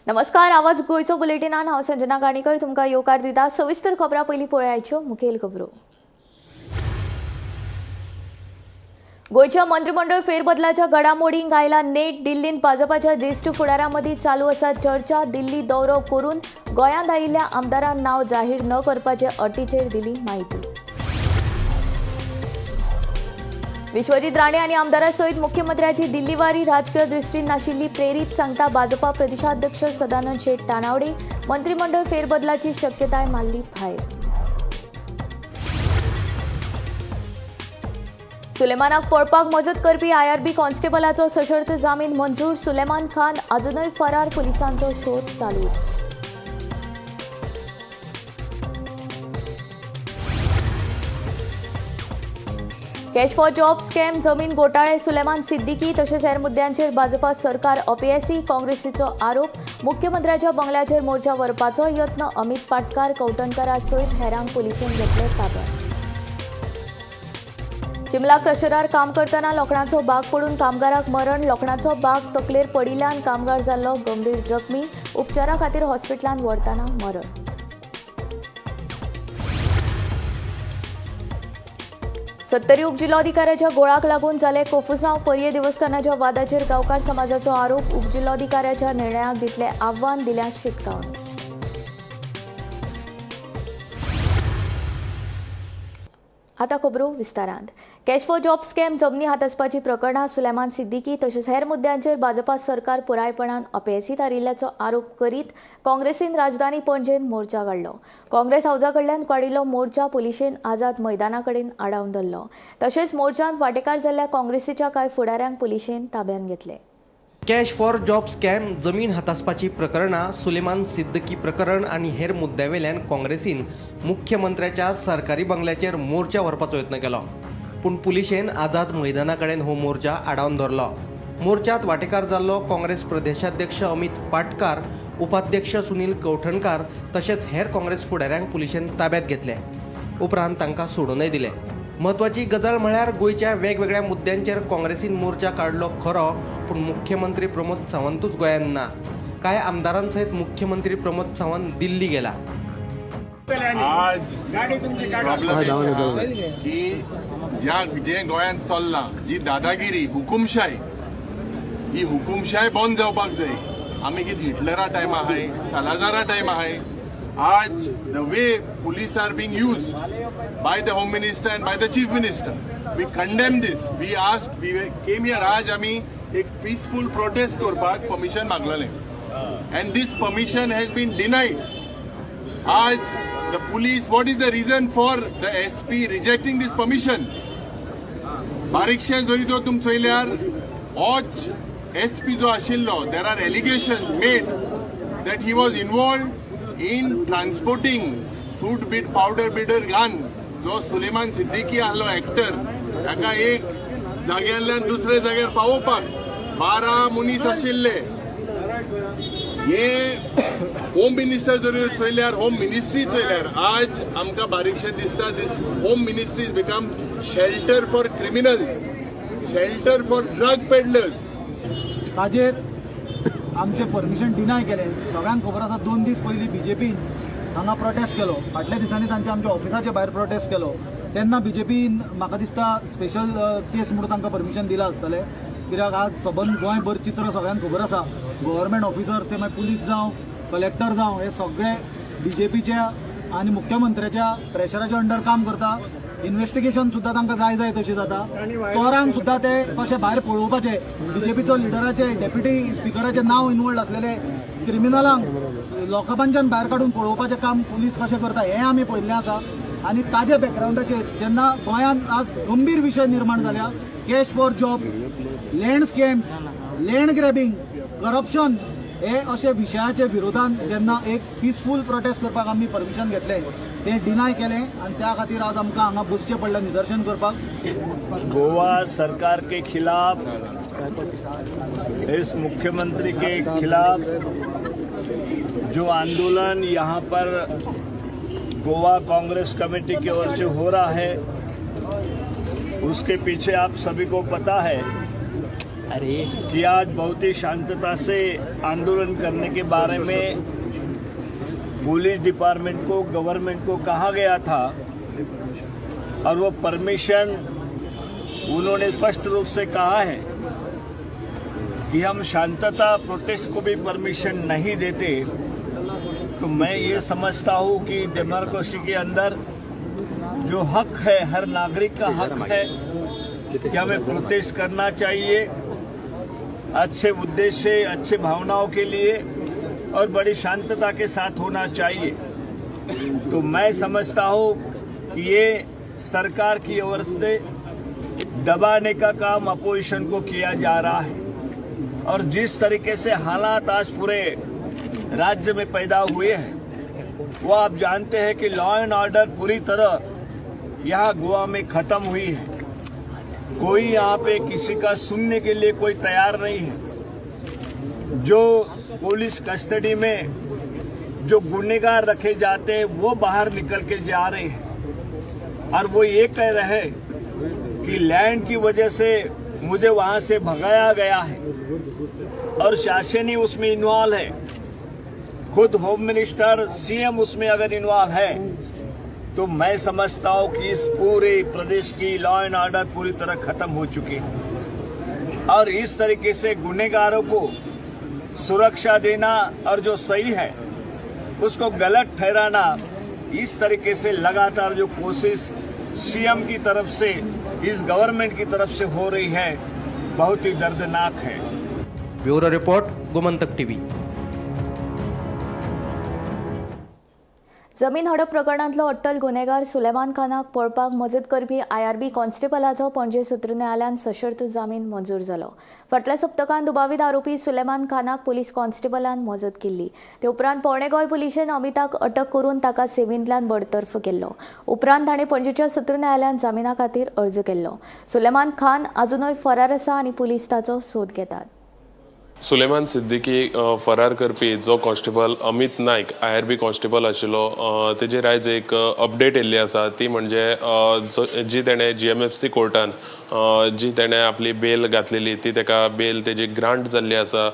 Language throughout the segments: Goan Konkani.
नमस्कार, आवाज गोंयचो बुलेटिनान हांव संजना गाणेकर तुमकां येवकार दिता. सविस्तर खबरां पयलीं पळयाच्यो मुखेल खबरो. गोंयच्या मंत्रिमंडळ फेरबदलाच्या घडामोडींक आयला नेट. दिल्लींत भाजपाच्या ज्येश्ठ फुडाऱ्यां मदीं चालू आसा चर्चा. दिल्ली दौरो करून गोंयांत आयिल्ल्या आमदारांक नांव जाहीर न करपाचे अटीचेर दिली म्हायती. विश्वजीत राणे आनी आमदारा सयत मुख्यमंत्र्याची दिल्लीवारी राजकीय दृश्टीन नाशिल्ली प्रेरीत, सांगता भाजपा प्रदेशाध्यक्ष सदानंद शेट तानावडे. मंत्रिमंडळ फेरबदलाची शक्यताय मारली भायर. सुलेमानाक पळपाक मजत करपी आयआरबी कॉन्स्टेबलाचो सशर्त जामीन मंजूर. सुलेमान खान अजुनय फरार, पुलिसांचो सोद चालूच. कॅश फॉर जॉब स्कॅम, जमीन घोटाळे, सुलेमान सिद्दीकी तशेंच हेर मुद्द्यांचेर भाजपा सरकार अपेयसी, काँग्रेसीचो आरोप. मुख्यमंत्र्याच्या बंगल्याचेर मोर्चा व्हरपाचो यत्न. अमित पाटकार, कवठणकारा सयत हेरांक पुलिशेन घेतले ताब्यात. चिमला क्रशरार काम करतना लोखणाचो बाग पडून कामगाराक मरण. लोखणाचो बाग तकलेर पडिल्ल्यान कामगार जाल्लो गंभीर जखमी. उपचारा खातीर हॉस्पिटलांत व्हरतना मरण. सत्तरी उपजिल्लोधिकाऱ्याच्या गोळाक लागून जाले कोफुसांव पर्ये देवस्थानाच्या वादाचेर गांवकार समाजाचो आरोप. उपजिल्लोधिकाऱ्याच्या निर्णयाक दितले आव्हान, दिल्या शिटकावणी. आता खबरो विस्तारांत. कॅश फॉर जॉब स्कॅम, जमनी हातासपाची प्रकरणां, सुलेमान सिद्दीकी तशेंच हेर मुद्द्यांचेर भाजपा सरकार पुरायपणान अपेसी थारिल्ल्याचो आरोप करीत काँग्रेसीन राजधानी पणजेंत मोर्चा काडलो. काँग्रेस हावजा कडल्यान काडिल्लो मोर्चा पुलिशेन आझाद मैदाना कडेन आडावन धरलो. तशेंच मोर्चांत वांटेकार जाल्ल्या काँग्रेसीच्या कांय फुडाऱ्यांक पुलिशेन ताब्यांत घेतले. कॅश फॉर जॉब स्कॅम, जमीन हातासपाची प्रकरणां, सुलेमान सिद्दकी प्रकरण आनी हेर मुद्द्यावेल्यान काँग्रेसीन मुख्यमंत्र्याच्या सरकारी बंगल्याचेर मोर्चा व्हरपाचो यत्न केलो, पूण पुलिशेन आझाद मैदाना कडेन हो मोर्चा आडावन धरलो. मोर्चात वांटेकार जाल्लो काँग्रेस प्रदेशाध्यक्ष अमित पाटकार, उपाध्यक्ष सुनील कवठणकार तशेंच हेर काँग्रेस फुडाऱ्यांक पुलिशेन ताब्यात घेतले. उपरांत तांकां सोडूनय दिले. म्हत्वाची गजाल म्हळ्यार गोंयच्या वेगवेगळ्या मुद्द्यांचेर काँग्रेसीन मोर्चा काडलो खरो, पूण मुख्यमंत्री प्रमोद सावंतूच गोंयांत ना. कांय आमदारां सयत मुख्यमंत्री प्रमोद सावंत दिल्ली गेला. आज प्रॉब्लेम की ज्या जे गोंयांत चल्लां, जी दादागिरी, हुकुमशाय, ही हुकुमशाय बंद जावपाक जाय. आमी कितें हिटलरा टायम आहाय, सालाजारा टायम आहाय? आज the way police are being used by the Home Minister and by the Chief Minister, we condemn this. We ask, we came here. आज आमी एक पिसफूल प्रोटेस्ट करपाक permission मागलेलें and this permission has been denied. आज the police, what is the reason for the SP rejecting this permission? बारीकशें जरी तो तुमी चोयल्यार, होच एसपी जो आशिल्लो, there are allegations made that he was involved in transporting suit bit powder bidder gun. जो सुलेमान सिद्दीकी आहलो एक्टर, ताका एक जाग्यारल्यान दुसऱ्या जाग्यार पावोवपाक 12 मनीस आशिल्ले. हे होम मिनिस्टर जरी चोयल्यार, होम मिनिस्ट्री चोयल्यार, आज आमकां बारीकशें दिसता, this Home Ministry is become shelter for criminals, shelter for drug peddlers. ताजेर आमचें परमिशन डिनाय केलें. सगळ्यांक खबर आसा, 2 दीस पयलीं बीजेपीन हांगा प्रोटेस्ट केलो. फाटल्या दिसांनी तांच्या आमच्या ऑफिसाच्या भायर प्रोटेस्ट केलो. तेन्ना बीजेपीन म्हाका दिसता स्पेशल केस म्हणून तांकां परमिशन दिलां आसतलें, कित्याक आज सबंद गोंयभर चित्र सगळ्यांक खबर आसा. गव्हर्मेंट ऑफिसर्स, ते मागीर पुलीस जावं, कलेक्टर जावं, हे सगळे बीजेपीच्या आनी मुख्यमंत्र्याच्या प्रेशराच्या अंडर काम करता. इन्व्हेस्टिगेशन सुद्दां तांकां जाय जाय तशें जाता. चोरांक सुद्दां ते कशे भायर पळोवपाचे, बीजेपीचो लिडराचे, डेप्युटी स्पिकराचें नांव इन्वॉल्ड आसलेले क्रिमिनलांक लॉकअपांच्यान भायर काडून पळोवपाचें काम पुलीस कशें करता हें आमी पळयल्लें आसा. आनी ताजे बॅकग्रावंडाचेर जेन्ना गोंयांत आज गंभीर विशय निर्माण जाल्या, cash for job, land scams, land grabbing, corruption, हे अशे विशयाच्या विरोधान जेन्ना एक पिसफूल प्रोटेस्ट करपाक आमी परमिशन घेतलें, तें डिनाय केलें आनी त्या खातीर आज आमकां हांगा बसचें पडलें निदर्शन करपाक. गोवा सरकार के खिलाफ, इस मुख्यमंत्री के खिलाफ जो आंदोलन यहाँ पर गोवा कांग्रेस कमेटी की ओर से हो रहा है, उसके पीछे आप सभी को पता है. कि आज बहुत ही शांतता से आंदोलन करने के बारे में पुलिस डिपार्टमेंट को, गवर्नमेंट को कहा गया था और वो परमिशन उन्होंने स्पष्ट रूप से कहा है कि हम शांतता प्रोटेस्ट को भी परमिशन नहीं देते। तो मैं ये समझता हूँ कि डेमोक्रेसी के अंदर जो हक है, हर नागरिक का हक है कि हमें प्रोटेस्ट करना चाहिए अच्छे उद्देश्य, अच्छे भावनाओं के लिए और बड़ी शांतता के साथ होना चाहिए। तो मैं समझता हूँ कि ये सरकार की ओर से दबाने का काम अपोजिशन को किया जा रहा है और जिस तरीके से हालात आज पूरे राज्य में पैदा हुए हैं, वो आप जानते हैं कि लॉ एंड ऑर्डर पूरी तरह यहाँ गोवा में खत्म हुई है। कोई यहाँ पे किसी का सुनने के लिए कोई तैयार नहीं है। जो पुलिस कस्टडी में जो गुनहगार रखे जाते हैं, वो बाहर निकल के जा रहे हैं और वो ये कह रहे हैं कि लैंड की वजह से मुझे वहां से भगाया गया है और शासन ही उसमें इन्वॉल्व है। खुद होम मिनिस्टर, सीएम उसमें अगर इन्वॉल्व है, तो मैं समझता हूं कि इस पूरे प्रदेश की लॉ एंड ऑर्डर पूरी तरह खत्म हो चुकी है और इस तरीके से गुनहगारों को सुरक्षा देना और जो सही है उसको गलत ठहराना, इस तरीके से लगातार जो कोशिश सीएम की तरफ से, इस गवर्नमेंट की तरफ से हो रही है, बहुत ही दर्दनाक है। Bureau report, Gomantak TV. जमीन हडप प्रकरणांतलो अट्टल गुन्हेगार सुलेमान खानाक पळपाक मजत करपी आयआरबी कॉन्स्टेबलाचो पणजे सत्र न्यायालयान सशर्त जामीन मंजूर जालो। फाटल्या सप्तकांत दुबावीत आरोपी सुलेमान खानाक पुलीस कॉन्स्टेबलान मजत केल्ली। ते उपरांत पोणे गोंय पुलिशेन अमिताक अटक करून ताका सेवेंतल्यान बडतर्फ केल्लो। उपरांत ताणें पणजेच्या सत्र न्यायालयांत जामिना खातीर अर्ज केल्लो। सुलेमान खान अजुनूय फरार आसा आनी पुलीस ताचो सोद घेतात। सुलेमान सिद्दीकी फरार करपी जो constable Amit Naik, IRB constable आशिल्लो, तेजेर आयज एक अपडेट येयल्ली आसा। ती म्हणजे जी तेणें जीएमएफसी कोर्टान जी तेणें आपली बेल घातलेली, ती तेका बेल तेजी ग्रांट जाल्ली आसा।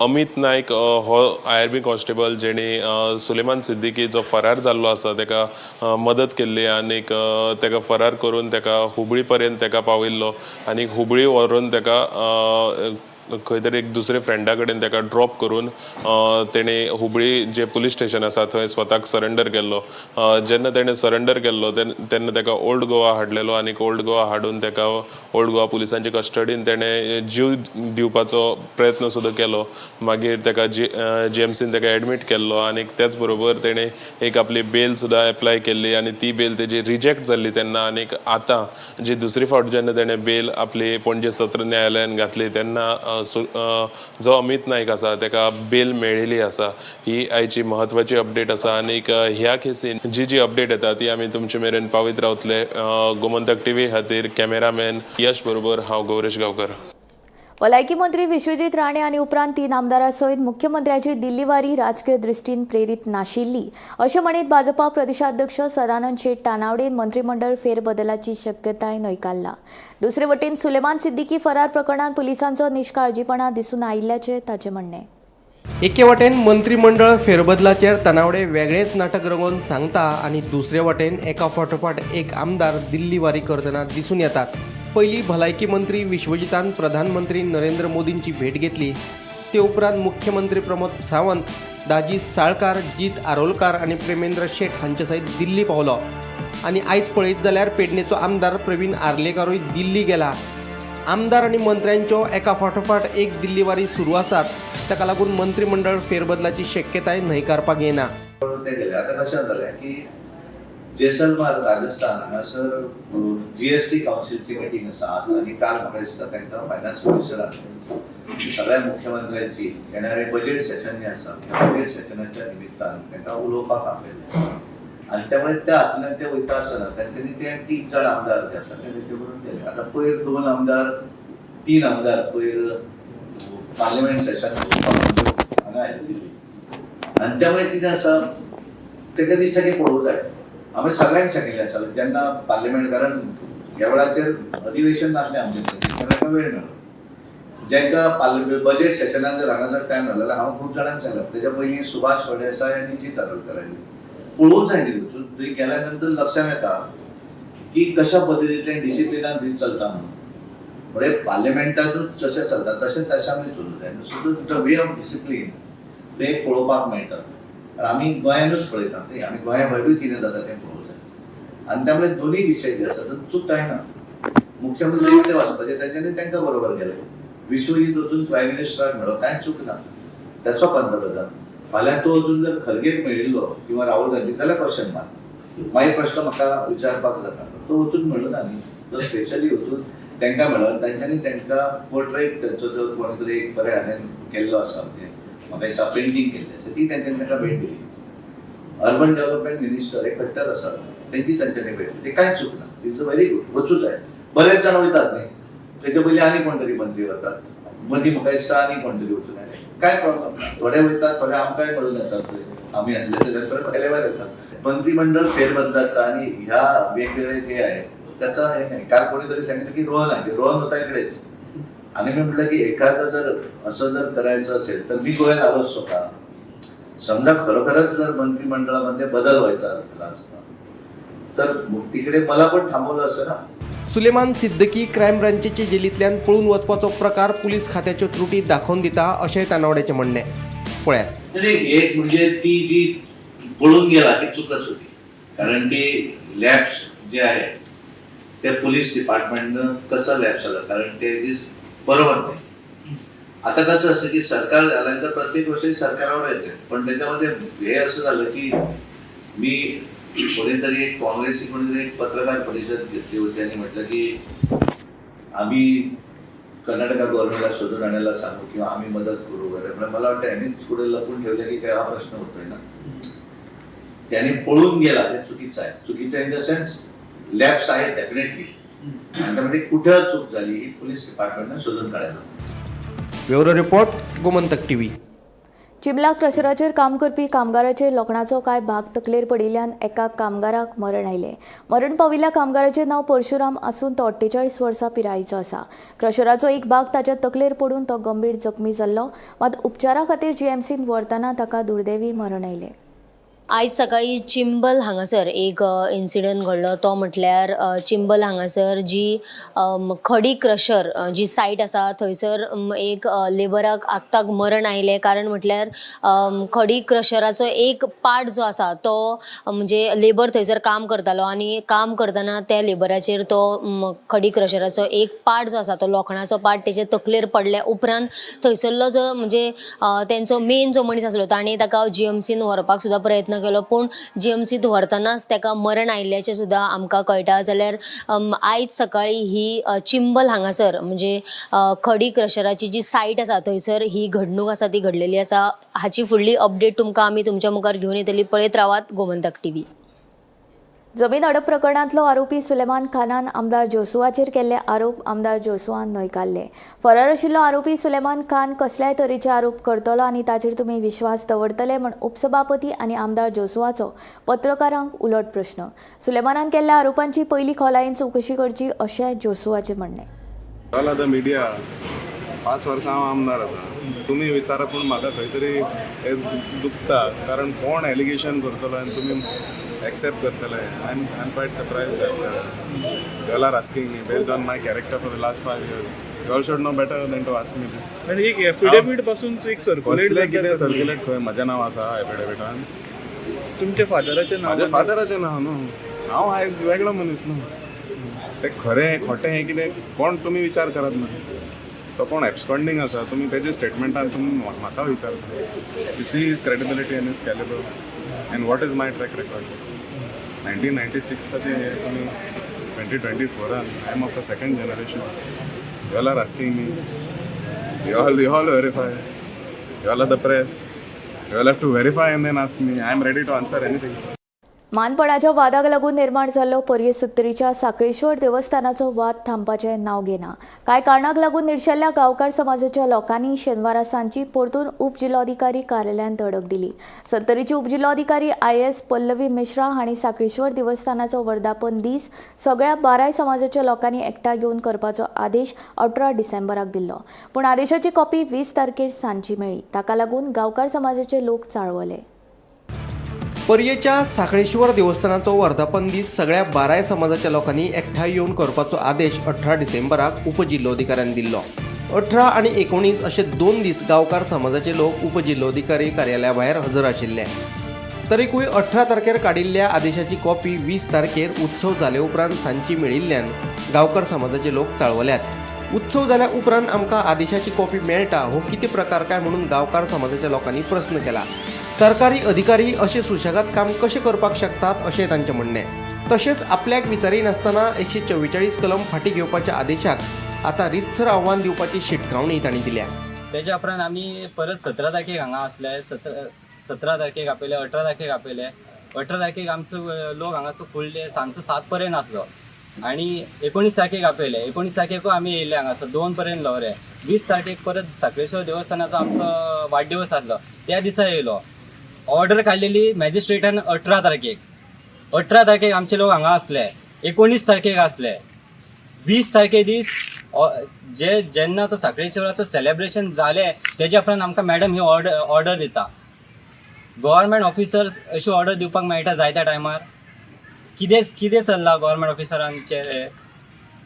अमित नायक हो आयआरबी कॉन्स्टेबल, जेणी सुलेमान सिद्दीकी जो फरार जाल्लो आसा तेका मदत केल्ली आनीक तेका फरार करून तेका हुबळी पर्यंत तेका पावयल्लो आनी हुबळी व्हरून तेका खंय तरी एक दुसरे फ्रेंडा कडेन तेका ड्रॉप करून तेणें हुबळी जे पुलीस स्टेशन आसा थंय स्वताक सरेंडर केल्लो। जेन्ना तेणें सरेंडर केल्लो तेन्ना तेका ओल्ड गोवा हाडलेलो आनी ओल्ड गोवा हाडून तेका ओल्ड गोवा पुलिसांचे कस्टडीन तेणें जीव दिवपाचो प्रयत्न सुद्दां केलो। मागीर तेका जीएमसीन तेका एडमीट केल्लो आनी त्याच बरोबर तेणें एक आपली बेल सुद्दां एप्लाय केल्ली आनी ती बेल तेजी रिजेक्ट जाल्ली तेन्ना। आनीक आतां जी दुसरी फावट जेन्ना तेणें बेल आपली पणजे सत्र न्यायालयान घातली, तेन्ना जो अमित नायक आसा तेका बेल मेळिल्ली आसा। ही आयची म्हत्वाची अपडेट आसा आनीक ह्या केसीन जी जी अपडेट येता ती आमी तुमचे मेरेन पावयत रावतले। गोमंतक टीव्ही खातीर कॅमेरामॅन यश बरोबर हांव गौरेश गांवकर। भलायकी मंत्री विश्वजीत राणे आनी उपरांत तीन आमदारां सयत मुख्यमंत्र्याची दिल्लीवारी राजकीय दृश्टीन प्रेरीत नाशिल्ली, अशें म्हणीत भाजपा प्रदेशाध्यक्ष सदानंद शेट तानावडेन मंत्रिमंडळ फेरबदलाची शक्यताय न्हयकारला। दुसरे वटेन सुलेमान सिद्दीकी फरार प्रकरणात पुलिसांचो निष्काळजीपणा दिसून आयिल्ल्याचें ताचें म्हणणें। एके वटेन मंत्रिमंडळ फेरबदलाचेर तानावडे वेगळेच नाटक रंगोवन सांगता आनी दुसरे वटेन एका फाटोफाट एक आमदार दिल्ली वारी करतना दिसून येतात। पयलीं भलायकी मंत्री विश्वजितान प्रधानमंत्री नरेंद्र मोदींची भेट घेतली। ते उपरांत मुख्यमंत्री प्रमोद सावंत, दाजी साळकार, जीत आरोलकार आनी प्रेमेंद्र शेट हांचे सयत दिल्ली पावलो आनी आयज पळयत जाल्यार पेडणेचो आमदार प्रवीण आर्लेकारूय दिल्ली गेला। आमदार आनी मंत्र्यांच्यो एका फाटोफाट एक दिल्ली वारी सुरू आसात। ताका लागून मंत्रिमंडळ फेरबदलाची शक्यताय न्हयकारपाक येना। ते गेले। आतां कशें जालें की जैसलमार, राजस्थान हांगासर जीएसटी कावन्सिलची मिटींग आसा आज आनी काल म्हाका दिसता तांकां फायनान्स मिनिस्टरान सगळ्या मुख्यमंत्र्यांची येणारे बजेट सेशन जें आसा, त्या बजेट सेशनाच्या निमित्तान तांकां उलोवपाक आपयलें आनी त्यामुळे त्या हातूंतल्यान ते वयता आसतना तांच्यांनी ते तीग जाण आमदार जे आसा ते तेंचे बरोबर गेले। आतां पयर दोन आमदार, तीन आमदार पयर पार्लिमेंट सेशन हांगा आयले दिल्ली आनी त्यामुळे कितें आसा, तेका दिसता की पळोवंक जाय। आमी सगळ्यांक सांगिल्लें आसा जेन्ना पार्लिमेंट, कारण ह्या वेळाचेर अधिवेशन नासलें आमचें, तेन्ना वेळ मेळ्ळो। जेंका बजेट सेशनाक जर हांगा जर टायम जालो जाल्यार हांव खूब जाणांक सांगलां. तेच्या पयलीं सुभाष फळदेसाय आनी जीत आरोलकर आयले, पळोवंक जाय न्ही वचून. थंय गेल्या नंतर लक्षात येता की कशा पद्दतींतल्यान डिसिप्लिनान थंय चलता म्हणून. म्हणजे पार्लमेंटानूच जशें चलता तशेंच आसामूय चलूंक जाय. So the way of discipline तें पळोवपाक मेळटा. आनी आमी गोंयानूच पळयतात न्ही, आमी गोंया भायरूय कितें जाता तें पळोवंक जाय. आनी त्यामुळे दोन्ही विशय जे आसा तातूंत चूक कांय ना. मुख्यमंत्री कितें वचपाचें तेंच्यांनी तांकां बरोबर गेले. विश्वजीत वचून प्रायम मिनिस्टराक मेळ्ळो, कांय चूक ना, त्याचो पंतप्रधान. फाल्यां तो वचून जर खरगेक मेळिल्लो किंवा राहुल गांधी जाल्यार क्वेश्चन मार्क. मागीर प्रश्न म्हाका विचारपाक जाता. तो वचून मेळ्ळो ना न्ही, तो स्पेशली वचून तांकां मेळ्ळो आनी तांच्यांनी तांकां पोर्ट्रेट तांचो जो कोणी तरी एक बऱ्या हाणें केल्लो आसा, म्हणजे म्हाका दिसता पेंटींग केल्ली आसा ती तांच्यांनी तांकां भेट दिली. अर्बन डेव्हलपमेंट मिनिस्टर हे खट्टर आसात, तेंची तांच्यांनी भेट दिली. ते कांय चूक ना, is a very good, वचूं जाय. बरेच जाण वयतात न्ही, तेच्या पयलीं आनी कोण तरी मंत्री वतात, मदीं म्हाका दिसता आनी कोण तरी वचून आयले, काय प्रॉब्लम ना. थोडे वयतात, थोडे आमकांय मेळून येतात, थंय आमी आसले ते थोडे भायले भायर येतात. मंत्रिमंडळ फेरबदलाचा आणि ह्या वेगवेगळे जे आहेत त्याचा हे नाही. काल कोणीतरी सांगितलं की रोहन आहे, रोहन होता इकडेच. आणि मी म्हटलं की एखादं जर असं जर करायचं असेल तर मी गोव्यात आलो असतो का? समजा खरोखरच जर मंत्रिमंडळामध्ये बदल व्हायचा असता तर तिकडे मला पण थांबवलं असतं ना. सुलेमान सिद्दीकी क्रायम ब्रांचीचे जेलींतल्यान पळून वचपाचो प्रकार पुलीस खात्याच्यो त्रुटी दाखोवन दिता अशेंय तानावड्याचें म्हणणें. पळयात. नाही, एक म्हणजे ती जी पळून गेला ती चुकच होती, कारण ती लॅप्स जे आहे ते पोलीस डिपार्टमेंटनं कसं लॅप्स झालं, कारण ते बरोबर नाही. आता कसं असतं की सरकार झाल्यानंतर प्रत्येक गोष्ट ही सरकारावर येते, पण त्याच्यामध्ये हे असं झालं की मी कोणीतरी एक काँग्रेसची कोणीतरी एक पत्रकार परिषद घेतली होती आणि म्हटलं की आम्ही कर्नाटका गव्हर्नमेंटला शोधून आणायला सांगू किंवा आम्ही मदत करू वगैरे. म्हणजे मला वाटतं यांनीच कुठे लपून ठेवलं की काय हा प्रश्न होतोय ना. त्याने पळून गेला ते चुकीचं आहे. चुकीचं इन the sense lapse आहे डेफिनेटली, आणि त्यामध्ये कुठं चूक झाली ही पोलीस डिपार्टमेंटनं शोधून काढायला. Bureau report, Gomantak TV. चिंबला क्रशराचेर काम करपी कामगाराचेर लोखणाचो कांय भाग तकलेर पडिल्ल्यान एका कामगाराक मरण आयलें. मरण पाविल्ल्या कामगाराचें नांव परशुराम आसून तो 48 वर्सां पिरायेचो आसा. क्रशराचो एक भाग ताच्या तकलेर पडून तो गंभीर जखमी जाल्लो, मात उपचारा खातीर जीएमसींत व्हरतना ताका दुर्दैवी मरण आयलें. आयज सकाळी चिंबल हांगासर एक इन्सिडंट घडलो, तो म्हटल्यार चिंबल हांगासर जी खडी क्रशर जी सायट आसा थंयसर एक लेबराक आक्ताक मरण आयलें. कारण म्हटल्यार खडी क्रशराचो एक पार्ट जो आसा तो म्हणजे लेबर थंयसर काम करतालो आनी काम करतना त्या लेबराचेर तो खडी क्रशराचो एक पार्ट जो आसा तो लोखणाचो पार्ट तेचे तकलेर पडल्या उपरांत थंयसरलो जो म्हणजे तेंचो मेन जो मनीस आसलो ताणें ताका जीएमसीन व्हरपाक सुद्दां प्रयत्न केलो, पूण जीएमसीत व्हरतनाच ताका मरण आयिल्ल्याचें सुद्दां आमकां कळटा. जाल्यार आयज सकाळी ही चिंबल हांगासर म्हणजे खडी क्रशराची जी सायट आसा थंयसर ही घडणूक आसा ती घडलेली आसा. हाची फुडली अपडेट तुमकां आमी तुमच्या मुखार घेवन येतली. पळयत रावात गोमंतक टीव्ही. जमीन हडप प्रकरणांतलो आरोपी सुलेमान खानान आमदार जोसुआचेर केल्ले आरोप आमदार जोसुआन न्हयकारले. फरार आशिल्लो आरोपी सुलेमान खान कसल्याय तरेचे आरोप करतलो आनी ताचेर तुमी विश्वास दवरतले म्हूण उपसभापती आनी आमदार जोसुआचो पत्रकारांक उलट प्रश्न. सुलेमानान केल्ल्या आरोपांची पयली खोलायेन चवकशी करची अशें जोसुआचें म्हणणें. ऑल the media, 5 वर्सां हांव आमदार आसा, तुमी विचारा, पूण म्हाका खंय तरी हें दुखता, कारण कोण एलिगेशन करतलो आनी तुमी एक्सेप्ट करतले. I am quite surprised that you all are asking me based on my character for the last 5 years. You all should know better than to ask me this. आनी एक एफिडेवीट पासून एक सर्क्युलेट कसलें कितें सर्क्युलेट खंय म्हजें नांव आसा एफिडेविटान? तुमच्या फादराचें नांव? म्हाज्या फादराचें नांव न्हू, हांव आयज वेगळो मनीस न्हू. तें खरें खोटें हें कितें कोण तुमी विचार करात ना. तो कोण एब्सकॉन्डींग आसा, तुमी तेजे स्टेटमेंटान तुमी म्हाका विचारता. You see his credibility and his caliber and what is my track record. 1996आचें हे तुमी 2024आन, I am of a second generation, you all are asking me. You all verify. You all are the press. You all have to verify and then ask me. I am ready to answer anything. मानपणाच्या वादाक लागून निर्माण जाल्लो पर्ये सत्तरीच्या साखळेश्वर देवस्थानाचो वाद थांबपाचें नांव घेना. कांय कारणाक लागून निर्शेल्ल्या गांवकार समाजाच्या लोकांनी शेनवारा सांजची परतून उपजिल्लोधिकारी कार्यालयांत धडक दिली. सत्तरीचे उपजिल्लोधिकारी IS Pallavi Mishra हांणी साखळेश्वर देवस्थानाचो वर्धापन दीस सगळ्या 12 समाजाच्या लोकांनी एकठांय येवन करपाचो आदेश 18 डिसेंबराक दिल्लो. पूण आदेशाची कॉपी 20 तारखेर सांजची मेळ्ळी. ताका लागून गांवकार समाजाचे लोक चाळवले. पर्येच्या साखळेश्वर देवस्थानाचो वर्धापन दीस सगळ्या 12 समाजाच्या लोकांनी एकठांय येवन करपाचो आदेश 18 डिसेंबराक उपजिल्लोधिकाऱ्यान दिल्लो. 18 आनी 19 अशे 2 दीस गांवकार समाजाचे लोक उपजिल्लोधिकारी कार्यालया भायर हजर आशिल्ले. तरीकूय 18 तारखेर काडिल्ल्या आदेशाची कॉपी 20 तारखेर उत्सव जाले उपरांत सांजची मेळिल्ल्यान गांवकार समाजाचे लोक चाळवल्यात. उत्सव जाल्या उपरांत आमकां आदेशाची कॉपी मेळटा हो कितें प्रकार काय म्हणून गांवकार समाजाच्या लोकांनी प्रस्न केला. सरकारी अधिकारी अशें सुशेगाद काम कशें करपाक शकतात अशें तांचें म्हणणें. तशेंच आपल्याक विचारिनासतना 144 कलम फाटीं घेवपाच्या आदेशाक आतां रितसर आव्हान दिवपाची शिटकावणी तांणी दिल्या. तेज्या उपरांत आमी परत 17 तारखेक हांगा आसले. 17 तारखेक आपयले, 18 तारखेक आपयले. 18 तारखेक आमचो लोक हांगासर फूल डे सांजचो 7 पर्यंत आसलो आनी 19 तारखेक आपयले. 19 तारखेकूय आमी येयले हांगासर 2 पर्यंत लवरे. 20 तारखेक परत साखळेश्वर देवस्थानाचो आमचो वाडदिवस आसलो त्या दिसा येयलो. ऑर्डर काडलेली मॅजिस्ट्रेटान 18 तारखेक. 18 तारखेक आमचे लोक हांगा आसले, 19 तारखेक आसले. 20 तारखे दीस जे जेन्ना तो साखळेश्वराचो सेलेब्रेशन जालें तेज्या उपरांत आमकां मॅडम ही ऑर्डर दिता. गव्हर्मेंट ऑफिसर्स अशी ऑर्डर दिवपाक मेळटा जायत्या टायमार. कितें कितें चल्लां गव्हर्मेंट ऑफिसरांचेर.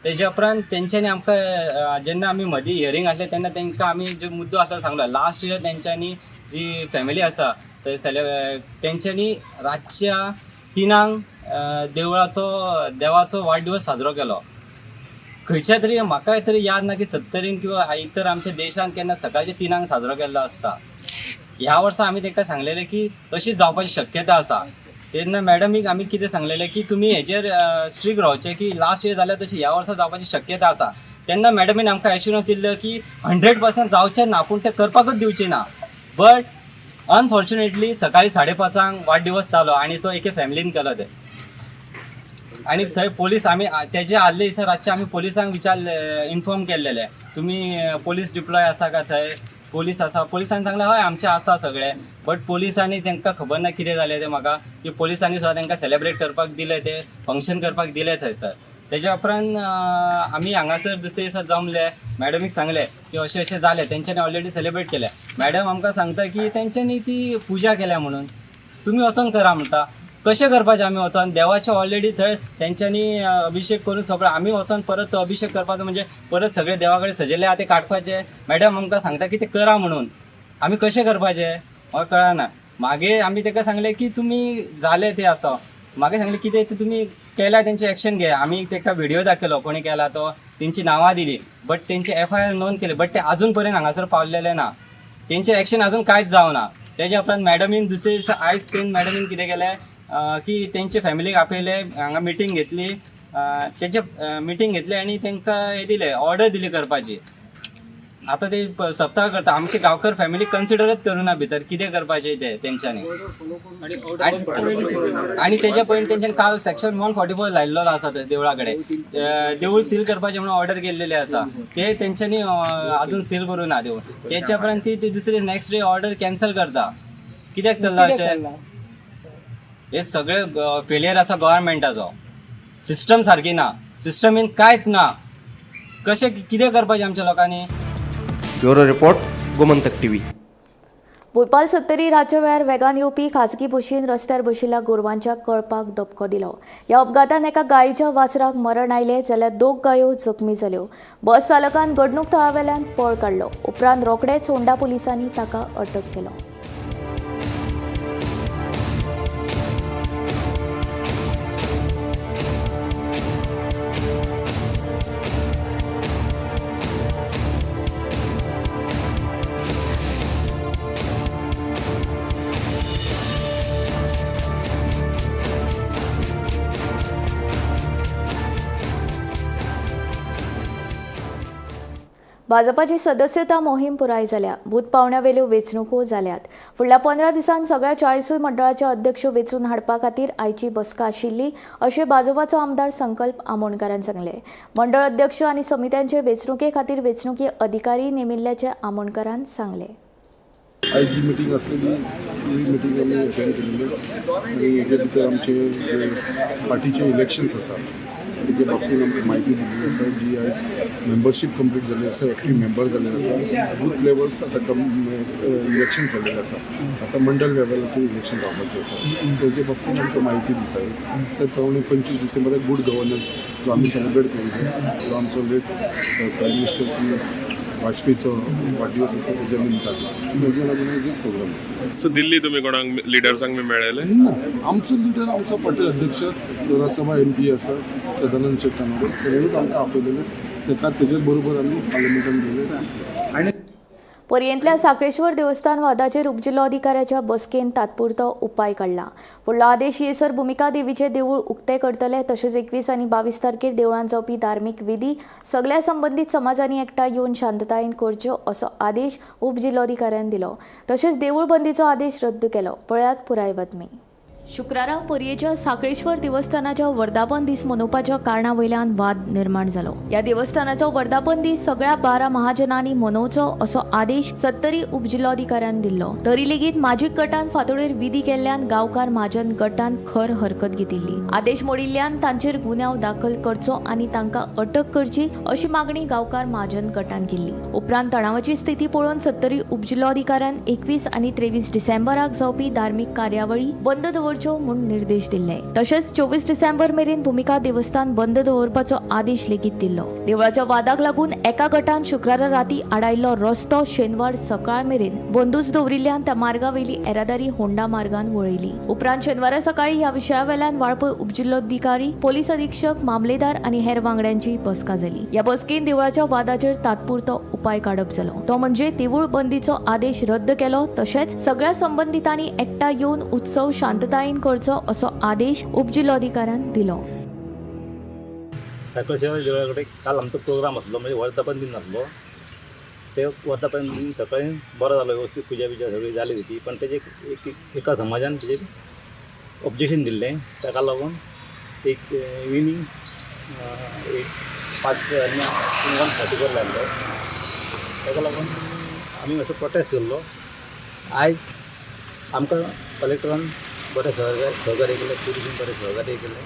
तेज्या उपरांत तेंच्यांनी आमकां जेन्ना आमी मदीं हियरींग आसलें तेन्ना तेंकां आमी जो मुद्दो आसलो सांगलो. लास्ट इयर तेंच्यांनी जी फॅमिली आसा ते तेंच्यांनी रातच्या 3 देवळाचो देवाचो वाडदिवस साजरो केलो. खंयच्या तरी म्हाका तरी याद ना की सत्तरीन किंवा इतर आमच्या देशान केन्ना सकाळच्या 3 साजरो केल्लो आसता. ह्या वर्सा आमी तांकां सांगलेलें की तशी जावपाची शक्यता आसा. तेन्ना मॅडमीक आमी कितें सांगलेलें की तुमी हेजेर स्ट्रीक रावचें की लास्ट इयर जाल्यार तशी ह्या वर्सा जावपाची शक्यता आसा. तेन्ना मॅडमीन आमकां एश्युरन्स दिल्लो की 100% जावचें ना पूण तें करपाकूच दिवचें ना. बट अनफॉर्च्युनेटली सकाळी 5:30 वाडदिवस जालो आनी तो एके फॅमिलीन केलो ते. आनी थंय पोलीस आमी तेजे आदले दिसा रातचे आमी पोलिसांक विचारले, इन्फॉर्म केल्लेले तुमी पोलीस डिप्लॉय आसा का थंय, पोलीस आसा. पोलिसांनी सांगलें हय आमचे आसा सगळे. बट पोलिसांनी तांकां खबर ना कितें जालें तें म्हाका की पोलिसांनी सुद्दां तांकां सेलेब्रेट करपाक दिलें, ते फंक्शन करपाक दिलें थंयसर. तेज्या उपरांत आमी हांगासर दुसरे दिसा जमले, मॅडमीक सांगलें की अशें अशें जालें, तेंच्यांनी ऑलरेडी सेलेब्रेट केलें. मॅडम आमकां सांगता की तेंच्यांनी ती पुजा केल्या म्हणून तुमी वचोन करा म्हणटा. कशें करपाचें आमी वचोन? देवाचें ऑलरेडी थंय तेंच्यांनी अभिशेक करून सगळो आमी वचोन परत तो अभिशेक करपाचो म्हणजे परत सगळे देवा कडेन सजयल्ले आहा ते काडपाचे. मॅडम आमकां सांगता की ते करा म्हणून, आमी कशें करपाचें म्हाका कळना. मागीर आमी ताका सांगलें की तुमी जालें तें आसा. मागीर सांगलें कितें तें तुमी केल्या तेंचे एक्शन घे. आमी ताका व्हिडियो दाखयलो कोणी केला तो, तेंची नांवां दिली, बट तेंचे FIR नोंद केले, बट ते आजून पर्यंत हांगासर पावलेले ना. तेंचे एक्शन आजून कांयच जावना. तेज्या उपरांत मॅडमीन दुसरे दिसा आयज तेन मॅडमीन कितें केलें की तेंचे फॅमिलीक आपयले, हांगा मिटींग घेतली, तेंचे मिटींग घेतली आनी तांकां हें दिलें, ऑर्डर दिली करपाची. आतां ते सप्तक करता. आमचे गांवकर फॅमिली कन्सिडरच करुना भितर कितें करपाचें तें तेंच्यांनी. आनी तेज्या पयलीं तेंच्यांनी काल सेक्शन 144 लायिल्लो आसा थंय देवळा कडेन, देवूळ सील करपाचें म्हणून ऑर्डर केल्लेली आसा, ते तेंच्यांनी अजून सील करूं ना देवूळ. तेच्या उपरांत ती दुसरी नेक्स्ट डे ऑर्डर कॅन्सल करता. कित्याक चल्लां अशें? हे सगळे फेलियर आसा गव्हर्मेंटाचो. सिस्टम सारकी ना, सिस्टमीन कांयच ना. कशें कितें करपाचें आमच्या लोकांनी? Bureau report, Gomantak TV. Bhopal Sattari रातच्या वेळार वेगान येवपी खाजगी बशीन रस्त्यार बशिल्ल्या गोरवांच्या कळपाक धपको दिलो. ह्या अपघातान एका गायेच्या वासराक मरण आयलें जाल्यार 2 गायो जखमी जाल्यो. बस चालकान घडणूक थळावेल्यान पळ काडलो. उपरांत रोखडेच होंडा पुलिसांनी ताका अटक केलो. भाजपाची सदस्यता मोहीम पुराय जाल्या. बूथ पावंड्यावेल्यो वेंचणुको जाल्यात. फुडल्या 15 दिसांत सगळ्या 40 मंडळाचे अध्यक्ष वेंचून हाडपा खातीर आयची बसका आशिल्ली अशें भाजपाचो आमदार संकल्प आमोणकारान सांगलें. मंडळ अध्यक्ष आनी समित्यांचे वेंचणुके खातीर वेंचणुकी अधिकारी नेमिल्ल्याचें आमोणकारान सांगलें. आयज जी मिटींग आसलेली ही मिटींग आमी अटेंड केल्ली आनी हेजे भितर आमचे जे पार्टीचे इलेक्शन्स आसा तेजे बाबतीन आमकां म्हायती दिल्ली आसा. जी आयज मेंबरशीप कंप्लीट जाल्ली आसा, एक्टीव मेंबर जाल्ले आसा. बूथ लेवल्स आतां इलेक्शन जाल्लेले आसा, आतां मंडळ लेवलाचेर इलेक्शन जावपाचें आसा. तेजे बाबतीन आमकां म्हायती दिताले. त्या प्रमाणे 25 डिसेंबराक गूड गव्हर्नन्स जो आमी सेलिब्रेट करूंक जाय, जो आमचो लेट प्रायम मिनिस्टर श्री वाजपेयीचो वाडदिवस आसा तेज्या निमतान तेजे लागून एक प्रोग्राम आसा. सो दिल्ली तुमी कोणाक लिडर्सांक बी मेळ्ळेले? ना, आमचो लिडर, आमचो पार्टी अध्यक्ष लोकसभा एमपी आसा सदानंद शेट तानोडे, तेणेनूच आमकां आपयलेलें. तेका तेजेच बरोबर आमी पार्लमेंटान गेले. आनी पर्येंतल्या साखळेश्वर देवस्थान वादाचेर उपजिल्लोधिकाऱ्याच्या बसकेन तात्पुरतो उपाय काडला. फुडलो आदेश येसर भुमिका देवीचें देवूळ उक्तें करतले. तशेंच 21 आनी 22 तारखेर देवळांत जावपी धार्मीक विधी सगल्या संबंदीत समाजांनी एकठांय येवन शांततायेन करच्यो असो आदेश उपजिल्लोधिकाऱ्यान दिलो. तशेंच देवूळ बंदीचो आदेश रद्द केलो. पळयात पुराय बातमी. शुक्रारा पर्येच्या साखळेश्वर देवस्थानाच्या वर्धापन दीस मनोवपाच्या कारणा वयल्यान वाद निर्माण जालो. ह्या देवस्थानाचो वर्धापन दीस सगळ्या 12 महाजनांनी मनोवचो असो आदेश सत्तरी उपजिल्लोधिकाऱ्यान दिल्लो. तरी लेगीत माजीक गटान फांतोडेर विधी केल्ल्यान गांवकार महाजन गटान खर हरकत घेतिल्ली. आदेश मोडिल्ल्यान तांचेर गुन्यांव दाखल करचो आनी तांकां अटक करची अशी मागणी गांवकार महाजन गटान केल्ली. उपरांत तणावाची स्थिती पळोवन सत्तरी उपजिल्लोधिकाऱ्यान 21 आनी 23 डिसेंबराक जावपी धार्मीक कार्यावळी बंद दवरच्यो म्हूण निर्देश दिल्ले. तशेंच 24 डिसेंबर मेरेन भुमिका देवस्थान बंद दवरपाचो आदेश लेगीत दिल्लो. देवळाच्या वादाक लागून एका गटान शुक्रारा राती आडायल्लो रस्तो शेनवार सकाळ मेरेन बंदूच दवरिल्ल्यान त्या मार्गावेली येरादारी होंडा मार्गान वळयली. उपरांत शेनवारा सकाळी ह्या विशयावेल्यान वाळपय उपजिल्लोधिकारी, पोलीस अधीक्षक, मामलेदार आनी हेर वांगड्यांची बसका जाली. ह्या बसकेन देवळाच्या वादाचेर तात्पुरतो उपाय काडप जालो. तो म्हणजे देवूळ बंदीचो आदेश रद्द केलो. तशेंच सगळ्या संबंदितांनी एकठांय येवन उत्सव शांततायेन करचो असो आदेश उपजिल्लोधिकाऱ्यान दिलो. साखळेश्वर देवळा कडेन काल आमचो प्रोग्राम आसलो, म्हणजे वर्धापन दिन आसलो. ते वर्धापन दिन सकाळी बरो जालो, व्यवस्थीत पुजा बिजा सगळी जाली तेची. पण तेजे एक एका समाजान तेजेर ऑब्जेक्शन दिल्लें. ताका लागून एक इवनींग एक 5 आनी 1:44 लायल्लो. ताका लागून आमी मातसो प्रोटेस्ट केल्लो. आयज आमकां कलेक्टरान बरें सहकार्य केलें, पुलिसान बरें सहकार्य केलें,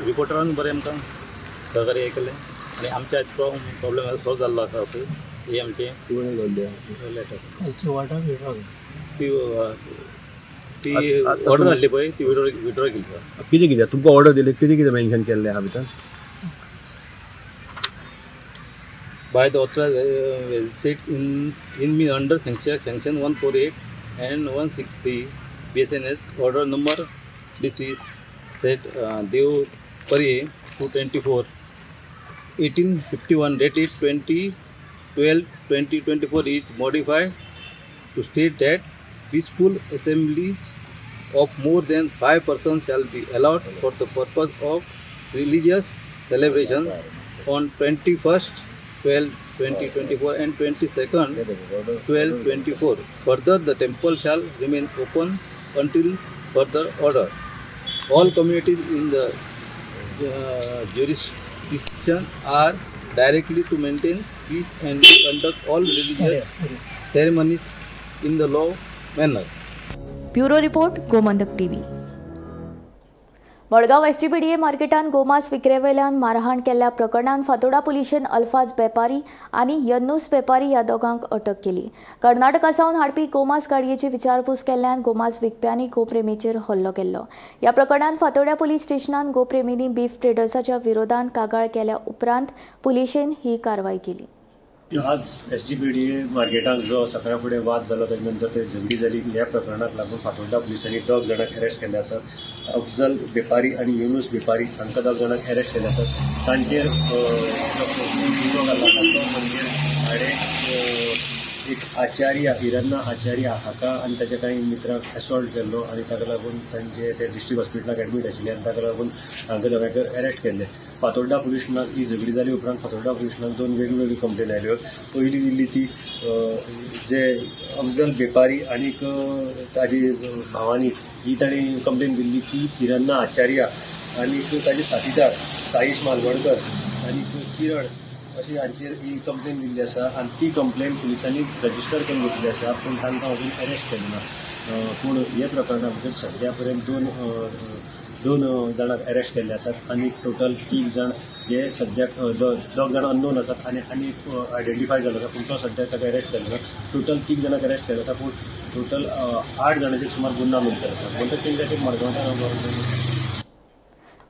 रिपोर्टरान बरें आमकां सहकार्य केलें आनी आमच्या आयज प्रॉब्लेम सॉल्व जाल्लो आसा. ओके, ही आमचें लेटर ती ती ऑर्डर आहली पळय, ती विड्रॉ केली. कितें कितें तुमकां ऑर्डर दिली, कितें कितें मेन्शन केल्लें आहा भितर? By the authorized magistrate in me under sanction 148 and 163 BSNS order number DC set Dev Parye 224 1851 dated 20/12/2024 is modified to state that peaceful assembly of more than 5 persons shall be allowed for the purpose of religious celebration on 21st/12/2024 and 22nd/12/24. Further, the temple shall remain open until further order. All communities in the jurisdiction are directly to maintain peace and conduct all religious ceremonies in the law manner. Bureau report, Gomantak TV. Madgaon SGPDA मार्केटान गोमांस विक्रेवेल्यान मारहाण केल्ल्या प्रकरणान फातोडा पुलिशेन अल्फाज बेपारी आनी यन्नूस बेपारी ह्या दोगांक अटक केली. कर्नाटका सावन हाडपी गोमांस गाडयेची विचारपूस केल्ल्यान गोमांस विकप्यांनी गोप्रेमीचेर हल्लो केल्लो. ह्या प्रकरणान फातोड्या पुलीस स्टेशनान गोप्रेमींनी बीफ ट्रेडर्साच्या विरोधात कागाळ केल्या उपरांत पुलिशेन ही कारवाय केली. आज SGPDA मार्केटाक जो सकाळ फुडें वाद जालो, ताजे नंतर ते झगडी जाली. ह्या प्रकरणाक लागून फातोड्डा पुलिसांनी 2 जाणांक अरेस्ट केल्ले आसात. अफजल बेपारी आनी युनुस बेपारी हांकां 2 जाणांक अरेस्ट केल्ले आसात. तांचेर गुन्यांव घाला तो म्हणजे हाणें एक आचार्य हिरन्ना आचार्य हाका आनी ताच्या कांय मित्रांक असॉल्ट केल्लो आनी ताका लागून तांचे ते डिस्ट्रिक्ट हॉस्पिटलाक एडमीट आशिल्ले आनी ताका लागून हांकां दोगांक अरेस्ट केल्ले. फातोर्डा पुलीस स्टेशनाक ही झगडी जाली उपरांत फातोर्डा पुलीस स्टेशनाक दोन वेगवेगळ्यो कंप्लेन आयल्यो. पयली दिल्ली ती जे अफजल बेपारी आनीक ताजी भावानी ही ताणी कंप्लेन दिल्ली ती हिरन्ना आचार्य आनीक ताजे साथीदार साईश मालवणकर आनीक किरण अशी हांचेर ही कंप्लेन दिल्ली आसा आनी ती कंप्लेन पुलिसांनी रजिस्टर करून घेतली आसा, पूण तांकां अजून अरेस्ट केलें ना. पूण हे प्रकरणा भितर सद्या पर्यंत दोन जाणांक अरेस्ट केल्ले आसात आनी टोटल 3 जाण हे सद्याक 2 जाणां अननोन आसात आनी आनी आयडेंटिफाय जालो आसा, पूण तो सद्याक ताका अरेस्ट केलो ना. टोटल 3 जाणांक अरेस्ट केलो आसा, पूण टोटल 8 जाणांचेर सुमार गुन्यांव नोंद केलो आसा. म्हणटकच तेंच्या मडगांवच्यान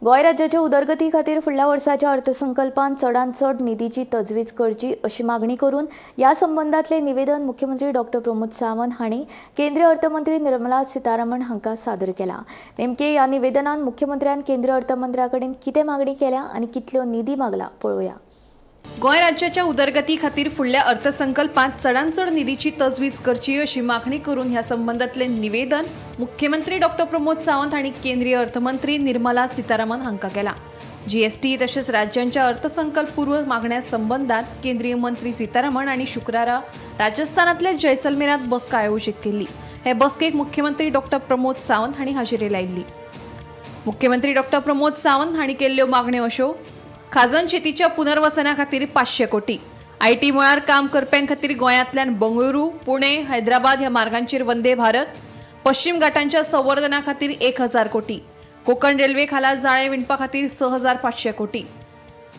गोंय राज्याच्या उदरगती खातीर फुडल्या वर्साच्या अर्थसंकल्पांत चडांत चड निधीची तजवीज करची अशी मागणी करून ह्या संबंदांतलें निवेदन मुख्यमंत्री डॉक्टर प्रमोद सावंत हांणी केंद्रीय अर्थमंत्री निर्मला सीतारामन हांकां सादर केला. नेमके ह्या निवेदनान मुख्यमंत्र्यान केंद्रीय अर्थमंत्र्या कडेन कितें मागणी केल्या आनी कितल्यो निधी मागला पळोवया. गोंय राज्याच्या उदरगती खातीर फुडल्या अर्थसंकल्पांत चडांत चड निधीची तजवीज करची अशी मागणी करून ह्या संबंदांतलें निवेदन मुख्यमंत्री डॉक्टर प्रमोद सावंत हांणी केंद्रीय अर्थमंत्री निर्मला सीतारामन हांकां केलां. जीएसटी तशेंच राज्यांच्या अर्थसंकल्पपूर्व मागण्या संबंदांत केंद्रीय मंत्री सीतारामन हांणी शुक्रारा राजस्थानांतल्या जैसलमेरांत बसका आयोजीत केल्ली. हे बसकेक मुख्यमंत्री डॉक्टर प्रमोद सावंत हांणी हाजेरी लायिल्ली. मुख्यमंत्री डॉक्टर प्रमोद सावंत हांणी केल्ल्यो मागण्यो अश्यो: खाजन शेतीच्या पुनर्वसना खातीर 500 कोटी, IT मळार काम करप्यां खातीर गोंयांतल्यान बंगळुरू, पुणे, हैदराबाद ह्या मार्गांचेर वंदे भारत, पश्चिम घाटांच्या संवर्धना खातीर 1000 कोटी, कोकण रेल्वे खाला जाळें विणपा खातीर 6500 कोटी,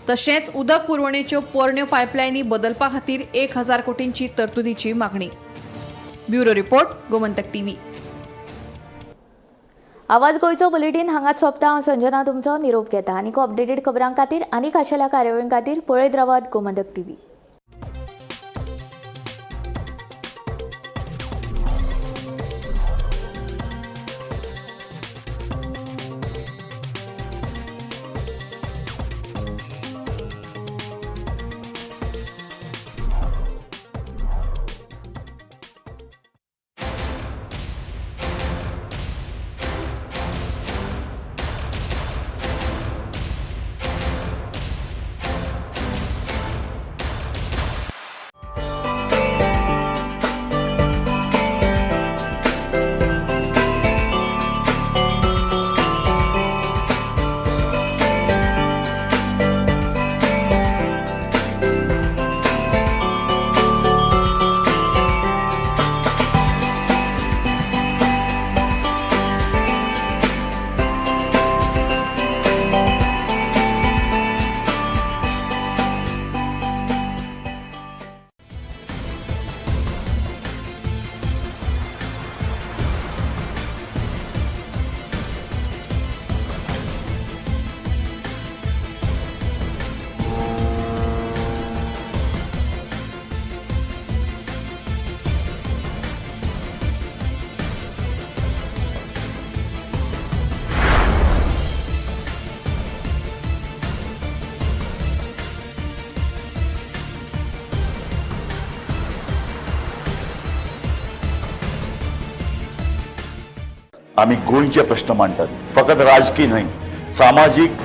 तशेंच उदक पुरवणेच्यो पोरण्यो पायपलायनी बदलपा खातीर 1000 कोटींची तरतुदीची मागणी. Bureau report, Gomantak TV. आवाज गोंयचो बुलेटीन हांगाच सोंपता. हांव संजना तुमचो निरोप घेता. आनीक अपडेटेड खबरां खातीर आनी खाशेल्या कार्यावळीं खातीर पळयत रावात गोमंतक टीव्ही. आमी गोंयचे प्रश्न मांडटात, फकत राजकीय न्हय, सामाजीक.